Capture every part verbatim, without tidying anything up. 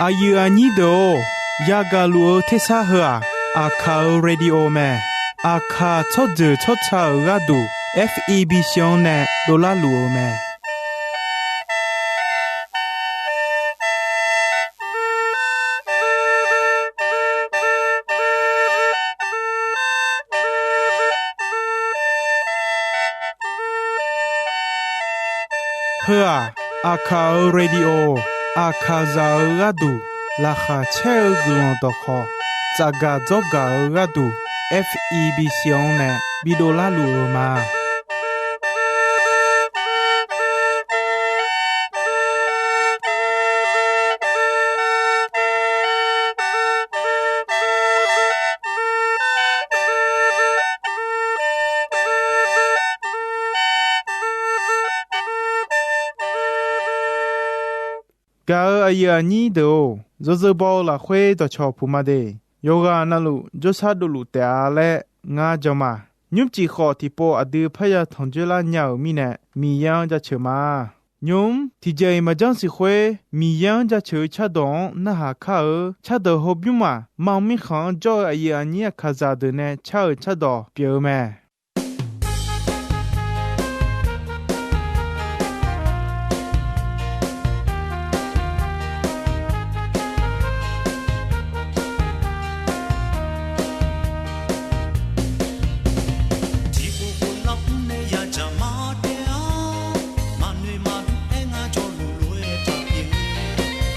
Aqyuif aqnyir deuq-or, yagaq luf-eu tersar heu-aq, Aqkaq-euq radio mae. Aqkaq tsawrjeuq tsawrca-euq gharduq, F E B C-anr nae dovlar luf-eu mae. Heu-aq, Aqkaq-euq radio, Aqkaqzaq-euq gharduq laqkhaq caer-eu guiqlanq dawqkhawq, tsafgaq dzawrgaq-eu gharduq, F E B C-anr nae bidovlar luf-eu ma. Gaq-euq aqyuif aqnyir deuq-or, yawzeu baw-eu lafkhoer dawqcawq puq ma de. Yawqghaq navluf jawrshar dovluf taef-a laer ngar jan ma. Nymrcif khawf tiqpov aqdui parya tanqjoer lar nya-euq mirnae, Miqyaer-anr jaceuq ma. Nymq-mr tiqjeq-iq maqjanr siq khoer, Miqyaer-anr jaceuq-eu cardawq-anr narhaq kar-eu cardawq hawbymr maq mam mirkhanq-anr jawr-eu aqyuif aqnyir Aqkaqzaq deuq nae car-euq cardawq pyeuf-eu mae. Tiqpov pov lar mr nae yadzaq mar taef-a, maqnoeq maqdur aer ngar jawrluf lof-aer taqpyeuf.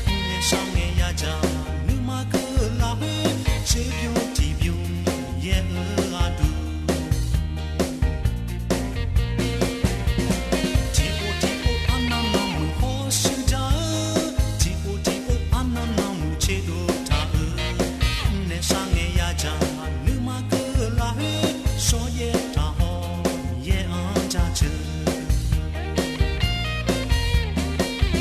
Mrnaeq shar ngae yadzaq nuima keuv lafkhoer, tserbymr tiqbymr yaer-eu gharduq, tiqpov tiqpov arnan nanmuiq hawshuir jar-eu, tiqpov tiqpov arnan nanmuiq tserdov taq-euq, mrnaeq shar ngae yadzaq nuima keuv lafkhoer, shawryaer taqhaw Miqyaer-anr jaceuq.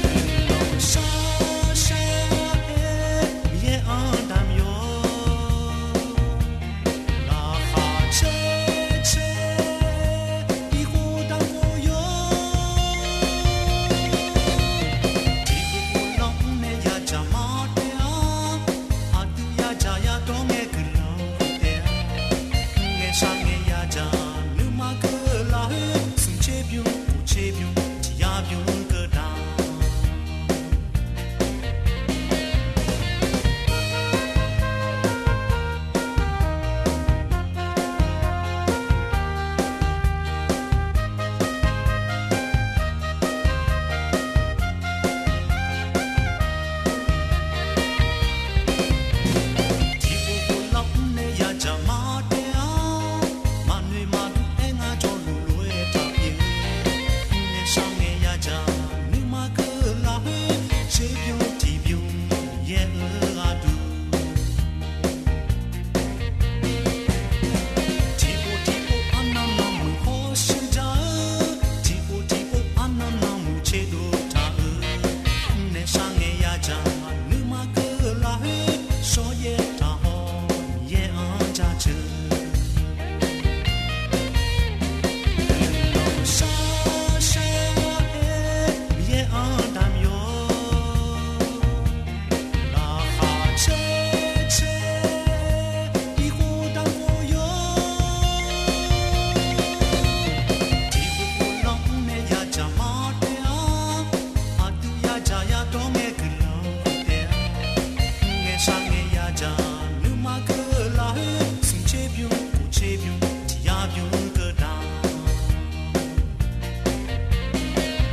Guiqlanq shar shar-aer Miqyaer-anr damq yawq, laqkhaq caer caer irkhof damq khawf yawq. Tiqpov pov lar mr nae yadzaq mar taef-a, aqdui yadzaq yadawr ngae guiqlanq taef-a. Mrnaeq shar ngae yadzaq nuima keuv lafkhoer, smq tserbymr kof tserbymr tiq yar bymr keuv damq. Tiqpov pov lar mr nae yadzaq mar taef-a, maqnoeq maqdur aer ngar jawrluf lof-aer taqpyeuf. Mrnaeq shar ngae yadzaq nuima keuv lafkhoer, tserbymr tiqbymr yaer-eu gharduq, tiqpov tiqpov arnan nanmuiq hawshuir jar-eu, tiqpov tiqpov arnan nanmuiq tserdov taq-euq, mrnaeq shar ngae yadzaq nuima keuv lafkhoer, shawryaer taqhaw Miqyaer-anr jaceuq. Guiqlanq shar shar-aer Miqyaer-anr damq yawq, laqkhaq caer caer irkhof damq khawf yawq. Tiqpov pov lar mr nae yadzaq mar taef-a, aqdui yadzaq yadawr ngae guiqlanq taef-a. Mrnaeq shar ngae yadzaq nuima keuv lafkhoer, smq tserbymr kof tserbymr tiq yar bymr keuv damq.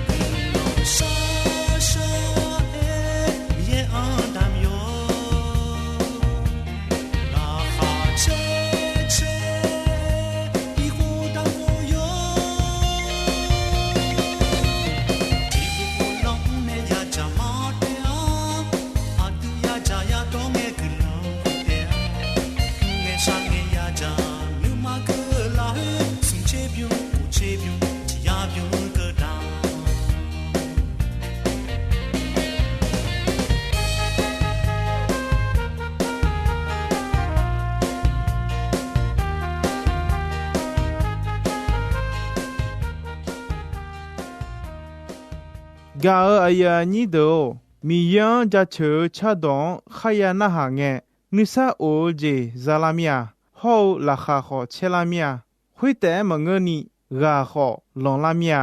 Guiqlanq shar shar-aer Miqyaer-anr damq yawq, laqkhaq caer caer irkhof damq khawf yawq. Tiqpov pov lar mr nae yadzaq mar taef-a, aqdui yadzaq yadawr ngae guiqlanq taef-a. Mrnaeq shar ngae yadzaq nuima keuv lafkhoer, smq tserbymr kof tserbymr tiq yar bymr keuv damq. Gaq-euq aqyuif aqnyir deuq-or, Miqyaer-anr jaceuq-eu cardawq-anr kharya narhaq ngae, nuisar of-eu jeq za lar mir-a. Hawr-eu laqkhaq khawf caer lar mir-a. Khoertaef-aer maqngeurni, ghaq khawf lanqlar mir-a.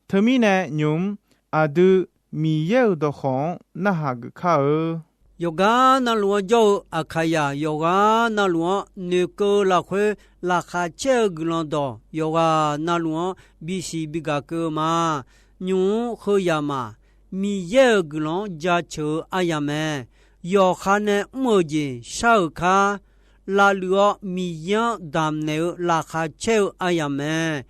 Teumirnae nymq-mr aqdui Miqyaer-euq dawqkawq-anr narhaq geuf kar-eu. Yawqgar navluf-anr jawr-eu Aqkaqyaq yawqghaq navluf-anr noeqkeuv-eu lafkhoer, laqkhaq caer-eu guiqlanq dawq yawqghaq navluf-anr bisiq bigaq keuv-eu ma. Nymq-mr heu yamaf, Miqyaer-euq guiqlanq-anr jaceuq-eu aryamq mae. Yawqha nae mr-euq jeq shar-euq kar, lavluiv-awr Miqyaer-anr damqnaeq-eu laqkhaq caer-eu aryamq mae.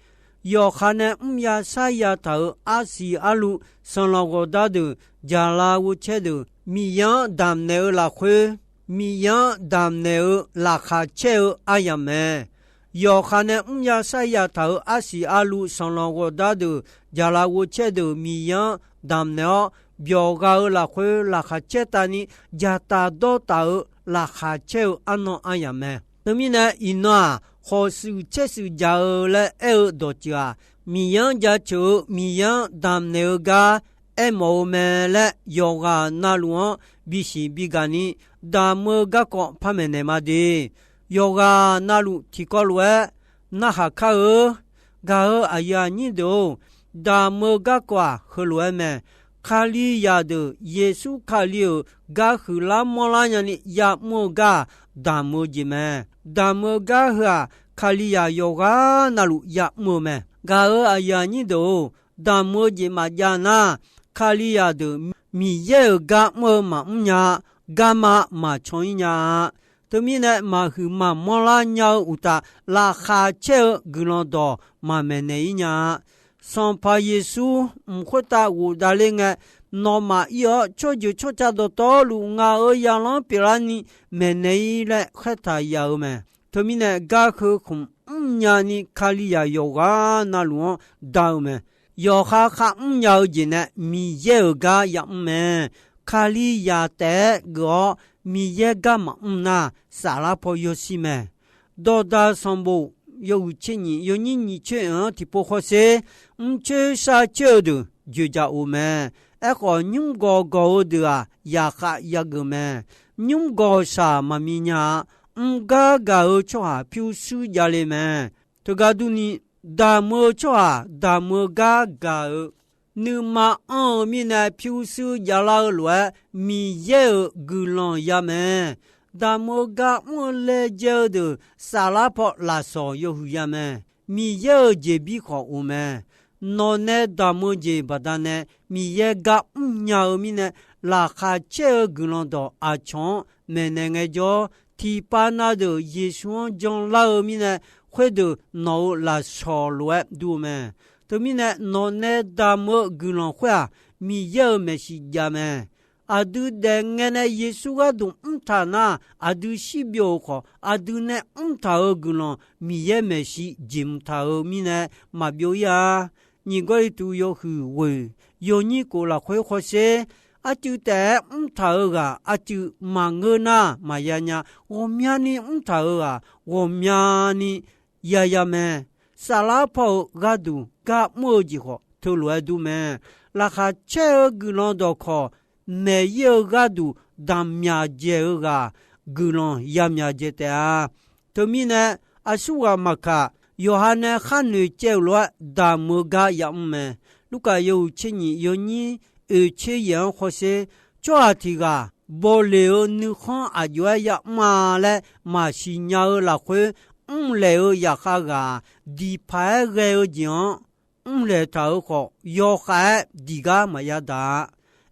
Yawqha nae mrya sarya taq-euq arsiq arluv sanqlanq ghawqdar deuq, jaqlaf ghovcaer deuq, Miqyaer-anr damqnaeq-eu lafkhoer, Miqyaer-anr damqnaeq-eu laqkhaq caer-eu aryamq mae. Yawqha nae mrya sarya taq-euq arsiq arluv sanqlanq ghawqdar deuq, jaqlaf ghovcaer deuq Miqyaer-anr damqnaeq-awr byawq gha-eu lafkhoer laqkhaq caer tavni, jaqtaf dawrtaf-eu laqkhaq caer-eu arnan aryamq mae. Teumirnae iqnan-aq, khawqshuif caershuif jaq-eu laer aer-eu dawqtsuif-aq, Miqyaer-anr jaceuq-eu Miqyaer-anr damqnaeq-eu gar aermawf-eu mae laer yawqghaq navluf-anr bisiq bigaq ni damq-eu garkawv par maeqnaeq ma de. Yawqghaq navluf tiqkawv lof-aer narhaq kar-eu. Gaq-eu aqyuif aqnyir deuq-or, damq-eu garkawv-aq heulof-aer mae. Kalizaq deuq Yeqsur Kali-euq gar huiqlar manrlar nyani ya'mr-eu gar-aq, damq-eu jeq mae. Damq-eu gar heu-aq, Kalizaq yawqghaq navluf ya'mr-eu mae. Gaq-eu aqyuif aqnyir deuq-or, damq-eu jeq maqjav nar, Kalizaq deuq Miqyaer-euq gar mr-eu maqmr nya-a, garma maqcan-ir nya-a. Teumirnae maqhuiq maqmanr lar nya-eu uqtaf, laqkhaq caer-eu guiqlanq dawq maqmaeqnaeq-ir nya-a. Sanqpaq Yeqsur mq khoertav ghofdav ler ngae, nawmaf ir-awr tsawrjeuq tsawrca dawqtawvluf ngaq-euq zaqlanr pyeuflarni maeqnaeq-ir laer khaertaq yaf-eu mae. Teumirnae gar heu khmq mrnya ni Kalizaq yawqghaq navluf-anr da-eu mae. Yawqha kharmr nya-eu jeq nae Miqyaer-euq gar ya'mr mae. Kalizaq taef-aer geuf-awr Miqyaer gar maqmr nar, saflar paw yawshir mae. Dawqdaq sanqbof yawhuiq tser nyiq yawnyir nyiq coer-anr tiqpov hawsher, mrcoer sharcoer-eu deuq dzoeqdzaq of mae. Aerkhawf, nymr gawq gawq-eu deuq-aq, yaqkhav yageuf mae. Nymr gawq shaq maqmi nya-a. Mr gar gaq-eu tsawrhaq pyurshuir javle mae. Teugar durni, damq-eu tsawrhaq damq-eu gar gaq-eu, nuima anr-eu mirnae pyurshuir javlar-eu lof-aer, Miqyaer-euq guiqlanq ya mae. Damq-eu gar mr-eu laejae-eu deuq saflar paw lafsawq yawhuiq ya mae. Miqyaer-euq jeqbir khawf of mae. Nawq nae damq-eu jeq baqdanae Miqyaer gar mrnya-eu mirnae, laqkhaq caer-eu guiqlanq dawq aqcawq-anr maeqnaeq ngaejawr, tiqpav na deuq Yeqsur-anr janlar-eu mirnae, khoerdeuq nawq-euq lafsawq lof-aer dur-eu mae. Teumirnae nawq nae damq-eu guiqlanq khoer-aq, Miqyaer-euq maeqshi jav mae. Aqdui daef ngae nae Yeqsur gharduq mrtaq nar, aqdui shirbyov-euq khawf, aqdui nae mrtaq-euq guiqlanq Miqyaer maeqshi jeqhmq taq-euq mirnae maqbyov-ir-a. Nyiq Gawrliqtu yawhuiq ghoeq yawnyir kof lafkhoer hawsher, arcuiv taef-aer mrtaq-euq ghaq arcuiv maqngeur nar maqya nya. Ghawqmyani mrtaq-euq ghaq ghawqmyani yaya mae. Saflar paw-euq gharduq gar mr-eu jeq khawf teulof-aer dur mae. Laqkhaq caer-eu guiqlanq dawqkawq maeq-ir-eu gharduq damq myaq dzaeq-eu ghaq, guiqlanq ya myaq dzaeq taef-a. Teumirnae, aqsurghaq maqkaq, yawqha nae khar noeqcaev-euq lof-aer damq-eu gar yamr mae. Lurkaf yawhuiq tser nyiq yawnyir oeq tser yaeq-anr hawsher, tsawrhaq tiq ghaq bawleq-eu nuikhanr aqjox-aer yamr-a laer maqsiq nya-eu lafkhoer, mrlaeq-eu zaqkhav ghaq-aq, diqpaq-aer ghae-eu jeq-anr mrlaeq taq-euq khawf, yawkhav-aer diq gar maqya daq-a.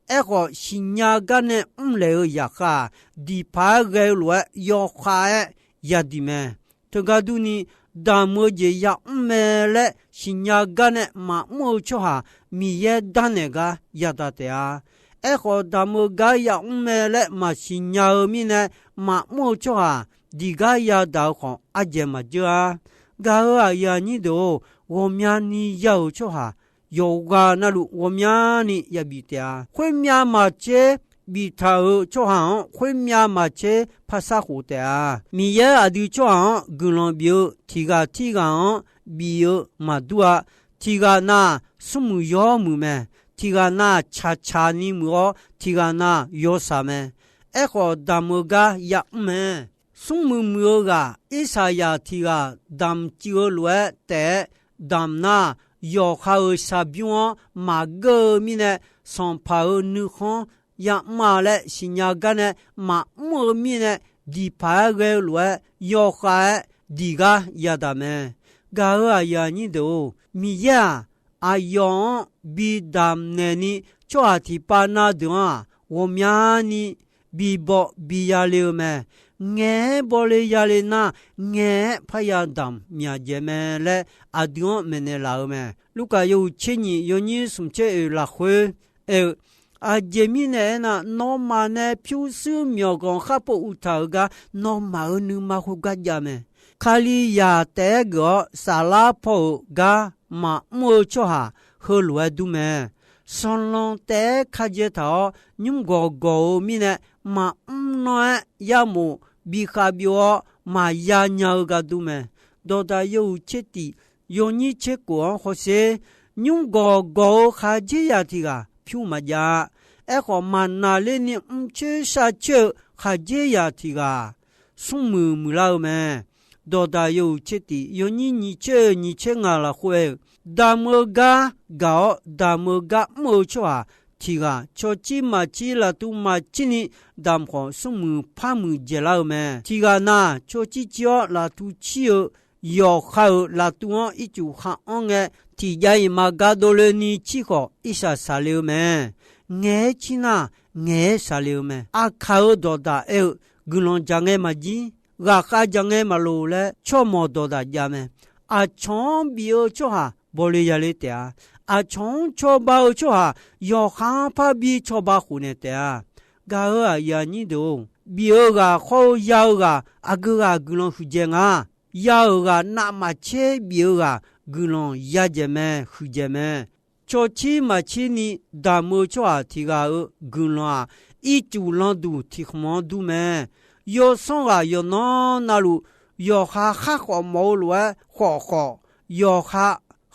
Aerkhawf, siqnya gar nae mrlaeq-eu zaqkhav-aq, diqpaq-aer ghae-eu lof-aer yawkhav-aer yadiq mae. Teugar durni, damq-eu jeq yamr mae laer siqnya gar nae maqmr-eu tsawrhaq, Miqyaer darnaeq gar yadaq taef-a. Aerkhawf, damq-eu gar yamr mae laer maqsiq nya-eu mirnae maqmr-eu tsawrhaq, diq gar yadaq-eu khawf ardzaeq maqdzeur-a. Gaq-eu aqyuif aqnyir deuq-or, ghawqmyani ya-euq tsawrhaq, yawqghaq navluf ghawqmyani yabif taef-a. Khoermyav maqtser biftaq-euq tsawrhaq-anr, khoermyav maqtser parsar khof taef-a. Miqyaer aqdui tsawrhaq-anr guiqlanq bif-eu tiq ghaq tirghaq-anr bif-eu maqdur-a. Tiq ghaq na-aq, smrmuiq yawmuiq mae. tiqghaq na caqcaq ni muiq-awr, tiqghaq na yawshaq mae. Aerkhawf, damq-eu gar ya'mr mae. Smrmuiq muiq-eu ghaq Irsaqyaq tiq ghaq damq civ-eu lof-aer taef-aer damq nar, yawqha-euq shaqbymr-anr maqgeur-eu mirnae, sanqpaq-euq nuikhanr ya'mr-a laer siqnya gar nae maqmr-eu mirnae, diqpaq-aer ghae-eu lof-aer yawkhav-aer diq gar yadaq mae. Gaq-euq aqyuif aqnyir deuq-or, Miqyaer-aq, aqyawf-anr bi damq naeq ni, tsawrhaq tiqpav na deuq-anr-aq, ghawqmyani bi baw bi yale-eu mae. Ngaeq-aer bawle yale nar, ngaeq-aer parya damq myaq dzaeq mae laer aqdui-anr maeqnaeq laf-eu mae. Lurkaf yawhuiq tser nyiq yawnyir smq tser oeq lafkhoer aer-eu, Aqjeq mirnae aernar, nawmaf nae pyurshuir myawqganq khar pov uqtaq-euq gar nawmaf-euq nuima khoergar jav mae. Kalizaq taef-aer geuf-awr saflar paw-euq gar maqmr-eu tsawrhaq heulof-aer dur mae. Sanqlanq taef-aer kardzae taq-awr nymr gawq gawq-eu mirnae, maqmr nanr-aer yarmof bikhav byov-awr maqya nya-eu gar dur mae. Dawqdaq yawhuiq tser tiq yawnyir tser kof-anr hawsher, nymr gawq gawq-eu khaqdzerzaq tiq ghaq pyur maqjav-a. Aerkhawf, maqnaqlerni mrcoer sharcoer-eu khaqdzerzaq tiq ghaq smrmuiq muiqlar-eu mae. Dawqdaq yawhuiq tser tiq yawnyir nyiq tser oeq nyiq tser ngaq lafkhoer aer-eu, damq-eu gar gaq-awr damq-eu gar mr-eu tsawrhaq tiq ghaq cawcir maqcir laftuv maqcir ni damq khawf, smrmuiq par muiq dzaeqlar-eu mae. Tiq ghaq na cawcir cir-awr laftuv cir-eu yawqha-euq laftuv-anr ircuf khar anr ngae, tiqjav iqmaqa dovle ni cir khawf, irsaq saqle-eu mae. Ngaeq-aer cir nar, ngaeq-aer saqle-eu mae. Aqkaq-euq dawqdaq aer-eu, guiqlanq dzaq ngae maqjir, ghaqkhav dzaq ngae maqloq laer tsawrmawq dawqdaq jav mae. Aqcawq-anr bif-eu tsawrhaq bawle yale taef-a. Aqcawq-anr cawba-eu tsawrhaq yawqha-anr parbi cawba khofnaeq taef-a. Gaq-euq aqyuif aqnyir deuq-or, bif-eu ghaq khawr-eu ya-eu ghaq aqgeu ghaq guiqlanq huiqdzaeq nga. Ya-euq ghaq navmaqtser bif-eu ghaq guiqlanq yadzaeq mae, huiqdzaeq mae. Cawcir maqcir ni damq-eu tsawrhaq tiq ghaq-euq guiqlanq-aq, ircuf landuq tiq khmq-anr dur mae. Yawsanr ghaq yawqnan navluf, yawqha khar khawf mawf-eu lof-aer khawf khawf, yawqha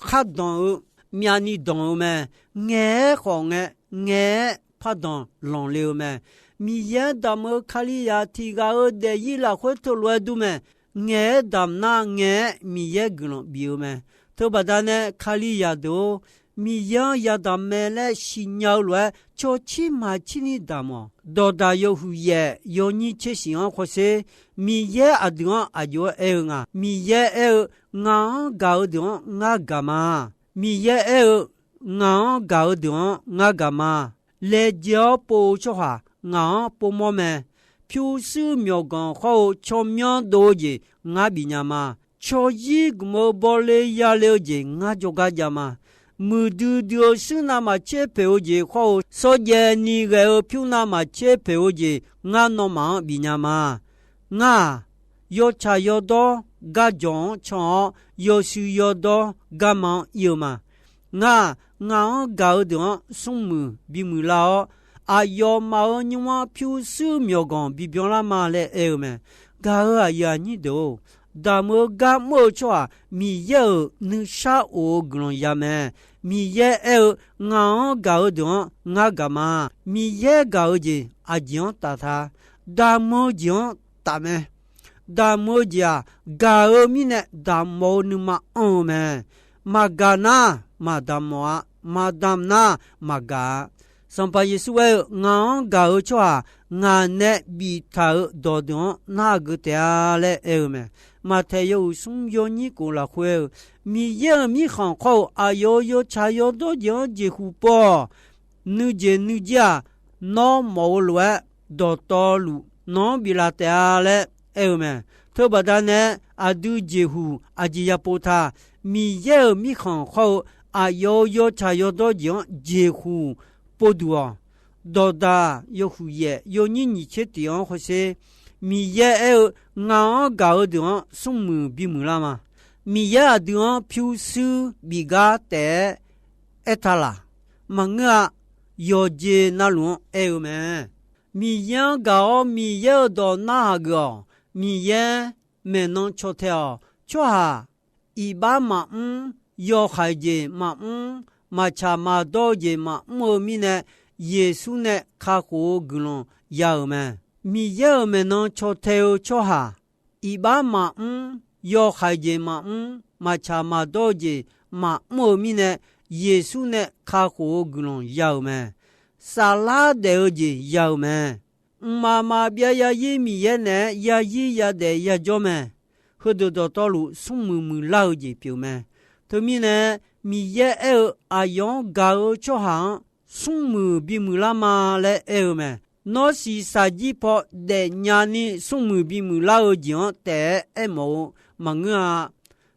khar danq-eu, myavni danq-eu mae. Ngaeq-aer khawf ngae, ngaeq-aer pardanq lanqle-eu mae. Miqyaer damq-eu Kalizaq tiq ghaq-euq daefzir lafkhoer teulof-aer dur mae. Ngaeq-aer damq nar, ngaeq-aer Miqyaer guiqlanq bif-eu mae. Teubaqda nae Kalizaq deuq-or, Miqyaer-anr yadamq mae laer siqnya-eu lof-aer cawcir maqcir ni damq-awq. Dawqdaq yawhuiq yaef yawnyir tser shif-anr hawsher, Miqyaer aqdui-anr aqjox-aer aer-eu nga. Miqyaer aer-eu, Ngaq-anr gaq-eu deuq-anr ngar gaq ma. Miqyaer aer-eu, Ngaq-anr gaq-eu deuq-anr ngar gaq ma. Laejae-awr pov-eu tsawrhaq ngaq-anr povmawr mae. Pyurshuir myawqganq khawr-eu tsawrmyanr dov-eu jeq ngar bifnya ma. Tsawrzir gmq-eu bawle yale-eu jeq ngar jawrgar jav ma. Muiqdui dui-eu shuir navmaqtser poeq-eu jeq khawr-eu, shawrjaev ni ghae-eu pyur navmaqtser poeq-eu jeq ngar nawmaf-anr bifnya ma. Ngar-aq, yawtsaq yawdawr garjawq-anr can-awr, yawshuif yawdawr garma-anr ir-eu ma. Ngar-aq, ngaq-anr gaq-eu deuq-anr smrmuiq bimuiq lar-awr, aqyawfmaf-euq nymr-anr pyurshuir myawqganq bibyan lar ma laer aer-eu mae. Gaq-euq aqyuif aqnyir deuq-or, damq-eu gar mr-eu tsawrhaq Miqyaer-euq nuishar of-eu guiqlanq ya mae. Miqyaer aer-eu, Ngaq-anr gaq-eu deuq-anr ngar gaq ma. Miqyaer gaq-eu jeq aqjeq-anr taf ta. Damq-eu jeq-anr taf mae. Damq-eu jeq-aq, gaq-eu mirnae damq mawf-eu nuima anr-eu mae. Maqgaq nar, maqdamq mawf-a. Maqdamq nar, maqgaq-a. Sanqpaq Yeqsur aer-eu, Ngaq-anr gaq-eu tsawrhaq ngaq nae biftaq-euq dawqdeuq-anr narhaq geuf taef-a laer aer-eu mae. Maqtaeq yawhuiq smr yawnyir kof lafkhoer aer-eu, Miqyaer-euq mirkhanq khawr-eu aqyawf-euq yawtsaq yawdawr jeq-anr jeqhuq pov-awq. Nuijeq nuijer-aq, nawr mawf-eu lof-aer dawqtawvluf nawq-anr biflaf taef-a laer aer-eu mae. Teubaqda nae aqdui jeqhuq aqjeq yapov ta. Miqyaer-euq mirkhanq khawr-eu aqyawf-euq yawtsaq yawdawr jeq-anr jeqhuq povduq-awq. Dawqdaq yawhuiq yaef yawnyir nyiq tser tiq-anr hawsher, Miqyaer aer-eu, Ngaq-anr gaq-eu deuq-anr smrmuiq bimuiq lar ma. Miqyaer aqdui-anr pyurshuir bif gar taef-aer aertaq laq? Maqngeur-a. Yawqjeq navluf-anr aer-eu mae. Miqyaer-anr gaq-awr Miqyaer-euq dawq narhaq geuf-awq. Miqyaer maeqnan caw tae-awq. Tsawrhaq iqbax maqmr, yawhaiq jeq maqmr, maqtsaq maqdawr-eu jeq maqmr-eu mirnae, Yeqsur nae kakhof-eu guiqlanq ya-euq mae. Miqyaer-euq maeqnan caw tae-eu tsawrhaq, iqbax maqmr, yawhaiq jeq maqmr, maqtsaq maqdawr-eu jeq maqmr-eu mirnae, Yeqsur nae kakhof-eu guiqlanq ya-euq mae. Saflar daef-eu jeq ya-euq mae. Mqmaq maqbyav yazir Miqyaer naeq-aer yazir yadaef yajawr mae. Heudeuq dawqtawvluf smrmuiq muiqlar-eu jeq pyeuf mae. Teumirnae, Miqyaer aer-eu, aqyawf-anr gaq-eu tsawrhaq-anr smrmuiq bimuiq lar ma laer aer-eu mae. Nawr shiqshaq jir paw daefnya ni smrmuiq bimuiq lar-eu jeq-anr taef-aer aermawf-eu maqngeur-a.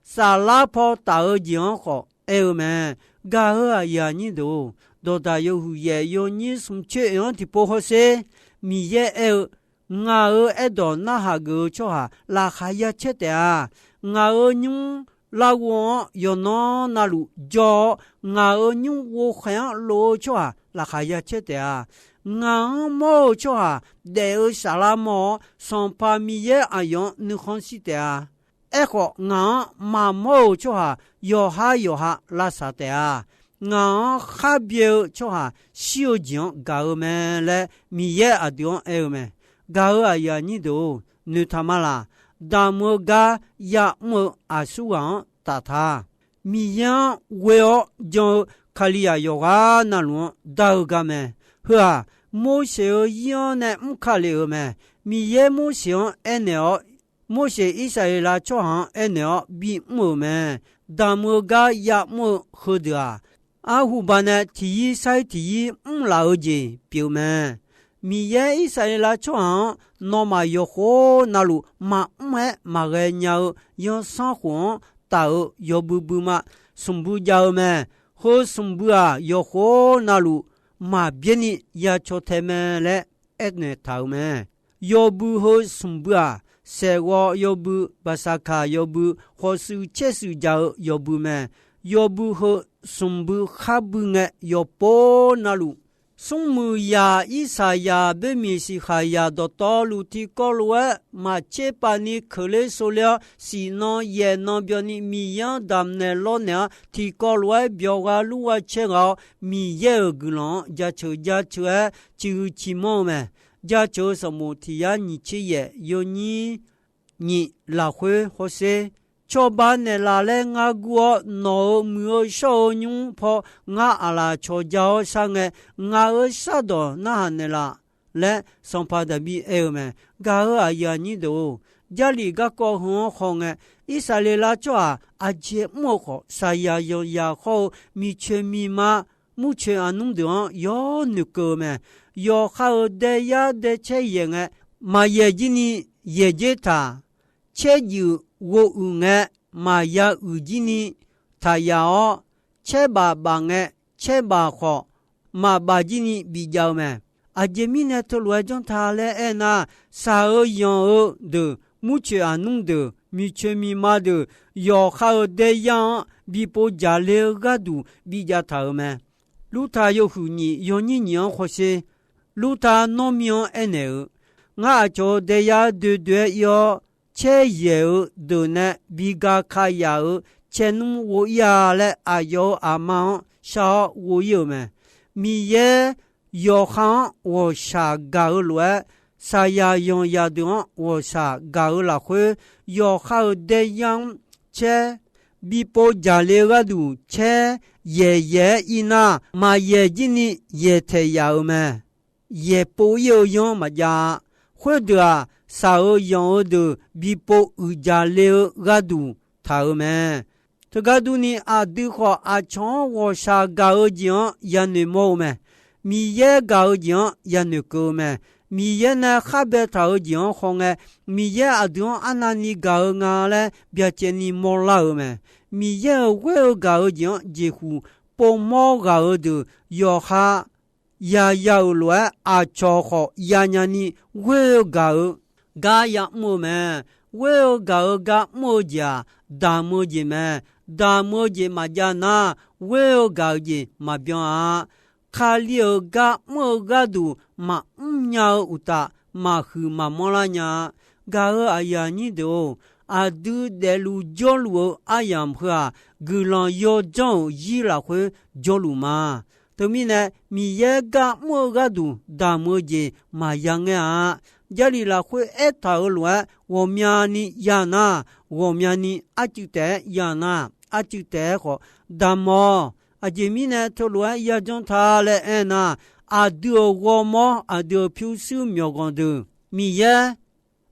Saflar paw taf-eu jeq-anr khawf aer-eu mae. Gaq-eu aqyuif aqnyir deuq-or, dawqdaq yawhuiq yaef yawnyir smq coer oeq-anr tiqpov hawsher. Miqyaer aer-eu, ngaq-euq aerdawq narhaq geuf-eu tsawrhaq laqkhaq ya caer taef-a. Ngaq-euq nymr larghov-anr yawqnan navluf jawr-awr, ngaq-euq nymr ghovkhaeq-anr lof-eu tsawrhaq laqkhaq ya caer taef-a. Ngaq-anr mawr-eu tsawrhaq daef-eu saflar mawr-awr, Sanqpaq Miqyaer aqyawf-anr nuikhanr shir taef-a. Aerkhawf, ngaq-anr maqmawr-euq tsawrhaq yawqhar yawqha lavsaq taef-a. Ngaq-anr kharbyae-eu tsawrhaq shir-eu jeq-anr gaq-eu mae laer, Miqyaer aqdui-anr aer-eu mae. Gaq-eu aqyuif aqnyir deuq-or, noeqtaq ma laq. Damq-eu gar ya'mr-eu aqsurghaq-anr taf ta. Miqyaer-anr ghoe-awr jan-eu Kalizaq yawqghaq navluf-anr dar-eu gar mae. Heu-aq, Morseq-euq zir-anr nae mr ka lef-euq mae. Miqyaer Morseq-anr aernaeq-awr, Morseq Irsaqleqlav tsawrhaq-anr aernaeq-awr bimr-euq mae. Damq-eu gar ya'mr-eu heudeuq-aq, arhu baqnae tiqyir sair tiqyir mrlaf-eu jeq pyeuf mae. Miqyaer Irsaqleqlav tsawrhaq-anr nawmaf yawqkhof navluf maqmr-aer maqghae nya-eu zanrsanrkhof-anr taf-eu yawbui buima smq bui jav-eu mae. Heu smq bui-aq, yawqkhof navluf maqbyaer ni ya caw tae mae laer aernaeq taq-euq mae. Yawbui heu smq bui-aq, saeqghawv yawbui, baqsaqkaq yawbui, khawf shuif caer shuif jaq-eu yawbui mae. Yawbui heu smq bui khar bui ngae, yawqpov navluf smrmuiq yaq Irsaqyaq boermiq siqkhaqyaq dawqtawvluf tiqkawv lof-aer maqtser pav ni keuqler sovler-awr, siqnan yaefnan byanni Miqyaer-anr damq naeq lawrnaeq-awr, tiqkawv lof-aer byawq gha lur gha caer ghaq-awr, Miqyaer-euq guiqlanq-anr jaceuq jaceuq-aer ciqhuiq ciqmanr-eu mae. Jaceuq-eu sanqbof tiq yar nyiq tser yaef yawnyir nyiq lafkhoer hawsher. Cawba naeqlaf laer ngar gur-awr, nawq-euq muiq-eu shawr-eu nymr paw ngar aqlaf cawqja-awr shar ngae, ngaq-euq shardawq narhaq naeqlaf laer, Sanqpaq Daqbir aer-eu mae. Gaq-eu aqyuif aqnyir deuq-or, Jarlif garkawv heu-anr hawngae, Irsaqleqlav tsawrhaq aqjeq mr-eu khawf, saqyaq yanqyaq hawr-eu miqcoeq miqma, murcoeq aqnmr deuq-anr yawr noeqkeuv-eu mae. Yawqha-euq daeyar daecaer yaeq ngae, maqyaeq jir ni yaeq dzer taq, caerjuif ghovuiq ngae, maqya uiq jir ni taq yaf-awr, caer baf baf ngae, caer baf khawf maqbaf jir ni bijav-eu mae. Aqjeq mirnae teulof-aer janr ta laer aernar, shaq-eu yanq-eu deuq, murcoeq aqnmr deuq, miqcoeq miqma deuq, yawqha-euq daeyar-anr bi pov jaqle-eu gharduq bijav taq-euq mae. Lurta yawhuiq nyiq yawnyir nyiq-anr hawsher. Lurta nawr mir-anr aernaeq-eu, ngar aqcawq-euq daeyar doe doe-aer ir-awr, caer yaeq-eu deuq nae bi ga ka yaf-euq caernmr ghov ir-a laer, aqyawf-euq aqma-anr shar-awr ghov ir-euq mae. Miqyaer yawqha-anr ghawqshaq gaq-eu lof-aer, saqyaq yanqyaq deuq-anr ghawqshaq gaq-eu lafkhoer, yawqha-euq daeyar-anr caer bi pov jaqle-eu gharduq caer yaeq yaeq-aer ir nar, maqyaeq jir ni yaeq taeq yaf-euq mae. Yaeq pov ir-eu yanr maqjav-a. Khoerdeuq-aq, shaq-euq yanq-eu deuq bi pov uiq jaqle-eu gharduq taq-euq mae. Teugar durni, aqdui khawf aqcawq-anr ghawqshaq gaq-eu jeq-anr yanoeq mawr-eu mae. Miqyaer gaq-eu jeq-anr yanoeq keuv-eu mae. Miqyaer nae khar baetaq-euq jeq-anr hawngae, Miqyaer aqdui-anr arnavni gaq-eu nga laer byacaevni mawrlar-euq mae. Miqyaer-euq ghoer-eu gaq-eu jeq-anr jeqhuq povmawr ghaq-eu deuq yawqha yaya-euq lof-aer, aqcawq khawf yanya ni ghoer-eu gaq-eu gar ya'mr-eu mae. Ghoer-eu gaq-eu gar mr-eu jeq-aq, damq-eu jeq mae. Damq-eu jeq maqjav nar, ghoer-eu gaq-eu jeq maqbyan-a. Kali-euq gar mr-eu gharduq maqmr nya-eu uqtaf, maqhuiq maqmanr lar nya-a. Gaq-eu aqyuif aqnyir deuq-or, aqdui daefluf jawrluf-eu aryamq heu-aq, guiqlanq yawdzanr-euq zir lafkhoer jawrluf ma. Teumirnae, Miqyaer gar mr-eu gharduq damq-eu jeq maqya ngaer-a. Jarlif lafkhoer aertaq-euq lof-aer ghawqmyani ya nar, ghawqmyani arcuiv taef-aer ya nar, arcuiv taef-aer khawf damq-awq. Aqjeq mirnae teulof-aer yajanr ta laer aernar, aqdui-euq ghawrmawr, aqdui-euq pyurshuir myawqganq deuq, Miqyaer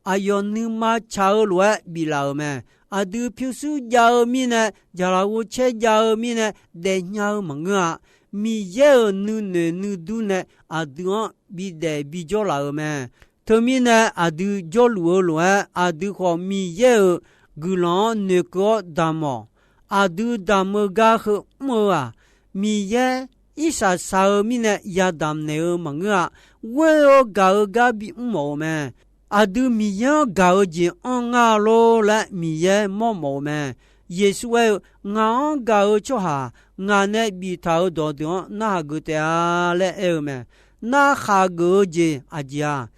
aqyawf nuima tsaq-eu lof-aer biflaf-euq mae. Aqdui pyurshuir jav-eu mirnae, jaqlaf ghovcaer jav-eu mirnae daefnya-eu maqngeur-a. Miqyaer-euq nuinoeq nuidur nae aqdui-anr bidaef bijawr laf-euq mae. Teumirnae aqdui jawrluf-eu lof-aer, aqdui khawf Miqyaer-euq guiqlanq-anr noeqkeuv-awr damq-awq. Aqdui damq-eu gar heu mr-eu-aq, Miqyaer irsaq saq-eu mirnae yadamq naeq-eu maqngeur-a. Ghoer-eu gaq-eu gar bimr mawf-eu mae. Aqdui Miqyaer-anr gaq-eu jeq anr nga lor laer Miqyaer mawrmawf-eu mae. Yeqsur aer-eu, Ngaq-anr gaq-eu tsawrhaq, ngaq nae biftaq-euq dawqdeuq-anr narhaq geuf taef-a laer aer-eu mae. Narhaq geuf-eu jeq aqjeq-aq,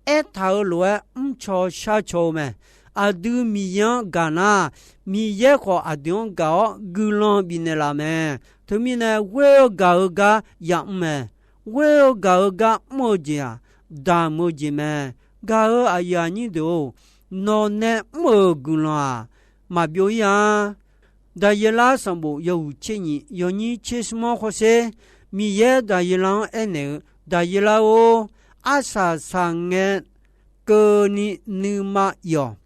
aertaq-euq lof-aer mrcaw sharcaw-eu mae. Aqdui Miqyaer-anr gaq nar, Miqyaer khawf aqdui-anr gaq-awr guiqlanq bifnaeq laf mae. Teumirnae ghoer-eu gaq-eu gar yamr mae. Ghoer-eu gaq-eu gar mr-eu jeq-aq, damq-eu jeq mae. Gaq-eu aqyuif aqnyir deuq-or, nawqnae mr-euq guiqlanq-aq, maqbyov ir-a. Daqyeqlar sanqbof yawhuiq tser nyiq yawnyir tser smr-anr hawsher. Miqyaer Daqyeqlar-anr aernaeq-eu, Daqyeqlar-or, arsaq saqngae keuvni nuima ir-awq.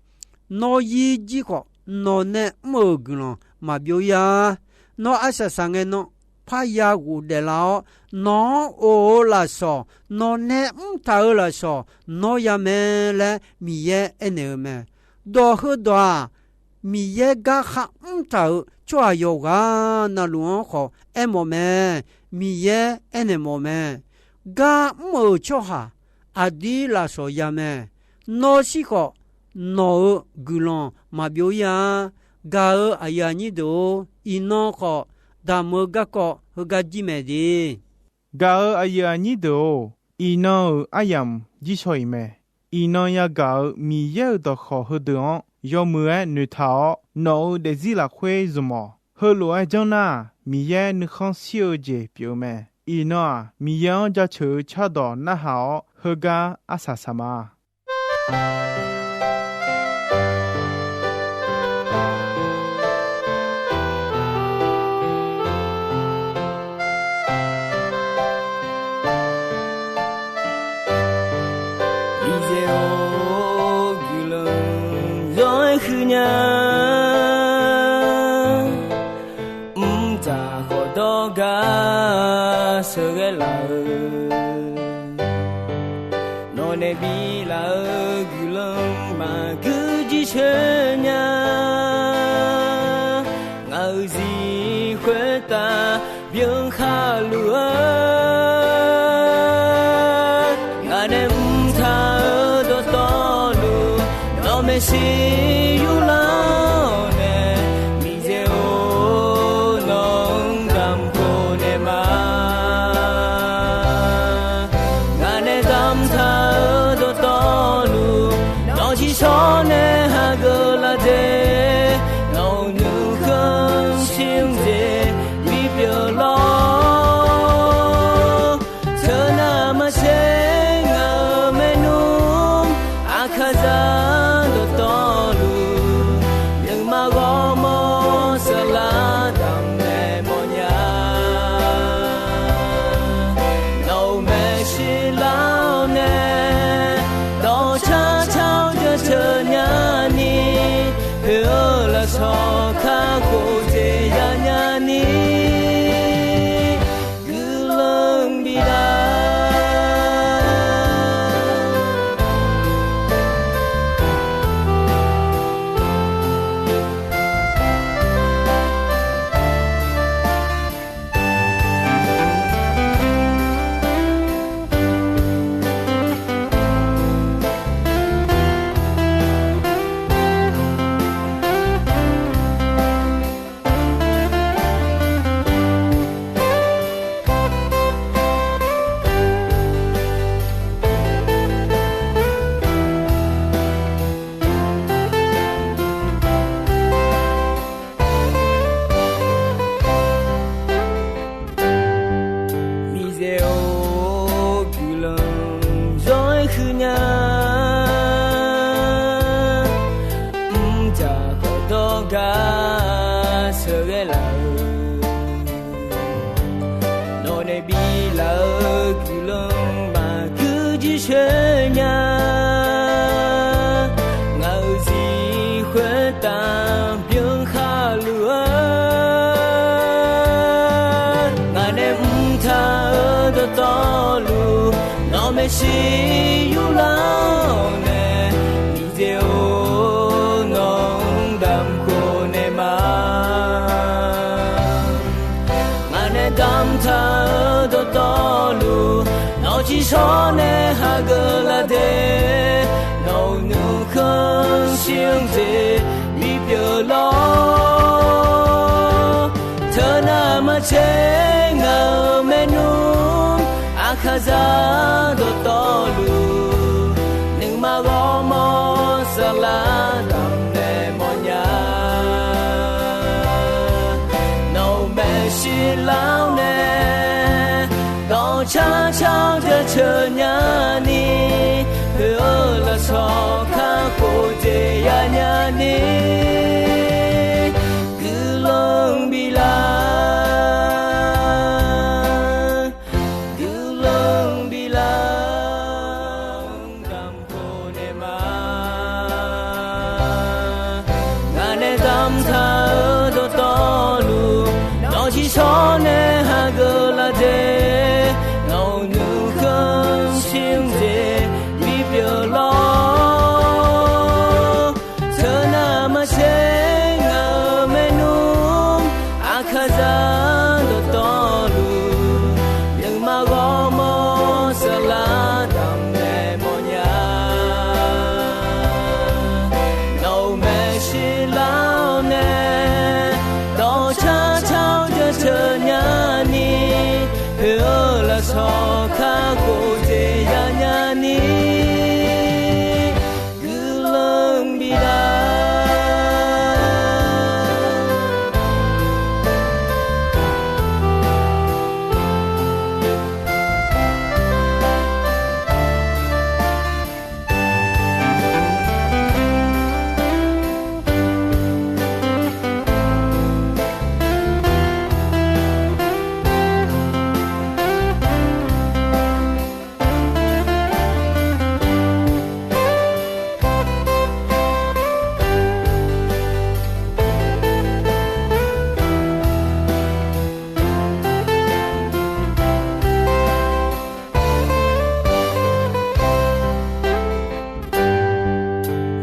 Nawr yir jir khawf, nawqnae mr-euq guiqlanq maqbyov ir-a. Nawr arsaq saqngae nan parya ghofdaef lar-awr, nawq-anr of-eu lafsawq, nawqnae mrtaq-euq lafsawq nawr ya mae laer Miqyaer aernaeq-eu mae. Dawq heudawq-aq, Miqyaer gar kharmr taq-euq tsawrhaq yawqghaq navluf-anr khawf aermawf mae. Miqyaer aernaeq mawf mae. Gar mr-euq tsawrhaq aqdir lafsawq ya mae. Nawr shir khawf, nawq-euq guiqlanq maqbyov ir-a. Gaq-eu aqyuif aqnyir deuq-or, iqnan khawf damq-eu garkawv heugar jir mae de. Gaq-eu aqyuif aqnyir deuq-or, iqnan-euq aryamq jir shaw-iq mae. Iqnan yagaq-euq Miqyaer-euq dawqkawq heudeuq-anr yawmuiq-aer noeqtaq-awr, nawq-euq daefzir lafkhoer zmq-awq. Heulof-aer janr nar-aq, Miqyaer nuikhanr shir-eu jeq pyeuf-eu mae. Iqnan-aq, Miqyaer-anr jaceuq-eu cardawq narhaq-awr, heugar arsaq saq ma. Miqyaer-or, guiqlanq zanr-aer huiq nya. Mrtaq khawf dawrgar sheuqghae laf-eu, nawqnae biflaf-eu guiqlanq maqgui jir sheuq nya. Ngaq-euq zir khoertav byan khaluf-eu, ngaq nae mrtaq-eu dawqtawvluf, nawq maeqshi yurlar-awr nae, Miqyaer-or, nawq-anr damq khofnaeq ma. Ngaq nae damqtaq-eu dawqtawvluf, nawq-eu tsiqshawr nae hageuf laf de, nawq-euq nuikhanr shir-eu jeq bipyeuf lawr. dawqtawvluf, nawq maeqshi yurlar-awr nae, Miqyaer-or, nawq-anr damq khofnaeq ma. Ngaq nae damqtaq-euq dawqtawvluf, nawq tsiqshawr nae hageuf lar de. Nawq-euq nuikhanr shir-anr jeq bipyeuf lawr. Teunav maqtser ngaq-euq maernmr Aqkaqzaq dawqtawvluf, nuima ghawrmawr saflar damqnaeq mawrnya. Nawq-euq maeqshi lar-awr nae, dawqcar car-awr jaceuq nyani, poeq-eu lafsawq kakhof jeq yanya ni, guiqlanq biflar, guiqlanq biflar, damq khofnaeq ma. Ngaq nae damqtaq-euq dawqtawvluf, nawq tsiqshawr nae hageuf lar de. Nawq-euq nuikhanr shir-anr jeq bipyeuf lawr. Teunav maqtser ngaq-euq maernmr Aqkaqzaq dawqtawvluf, nuima ghawrmawr saflar damqnaeq mawrnya. Nawq-euq maeqshi lar-awr nae, dawqcar car-awr jaceuq nyani, poeq-eu lafsawq kakhof jeq yanya ni, guiqlanq biflar.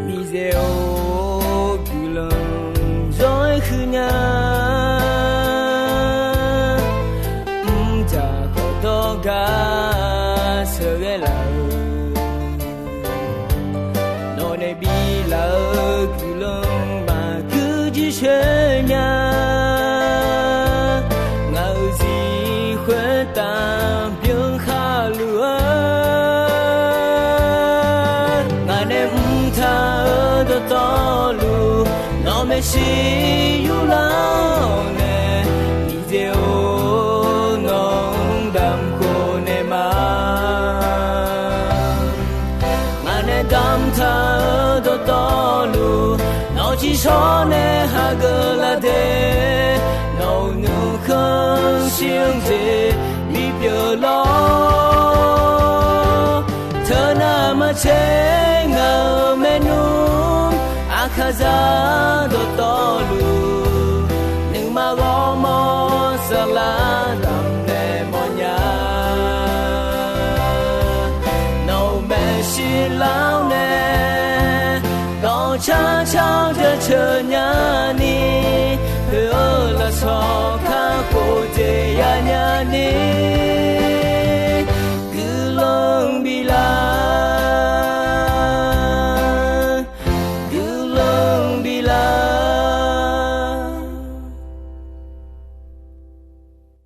Miqyaer-or, guiqlanq jawr-aer huiqnya. Mrjaq khawf dawrgar sheuqghae laf-eu, nawq nae biflaf-eu guiqlanq maqguir jircoer nya. Ngaq-euq zif khoertav byan khaluf-eu, ngaq nae mrtaq-euq dawqtawvluf, nawq maeqshi yurlar-awr nae, Miqyaer-or, nawq-anr damq khofnaeq ma. Ngaq nae damqtaq-euq dawqtawvluf, nawq tsiqshawr nae hageuf lar de. Nawq-euq nuikhanr shir-anr jeq bipyeuf lawr. Teunav maqtser ngaq-euq maernmr Aqkaqzaq dawq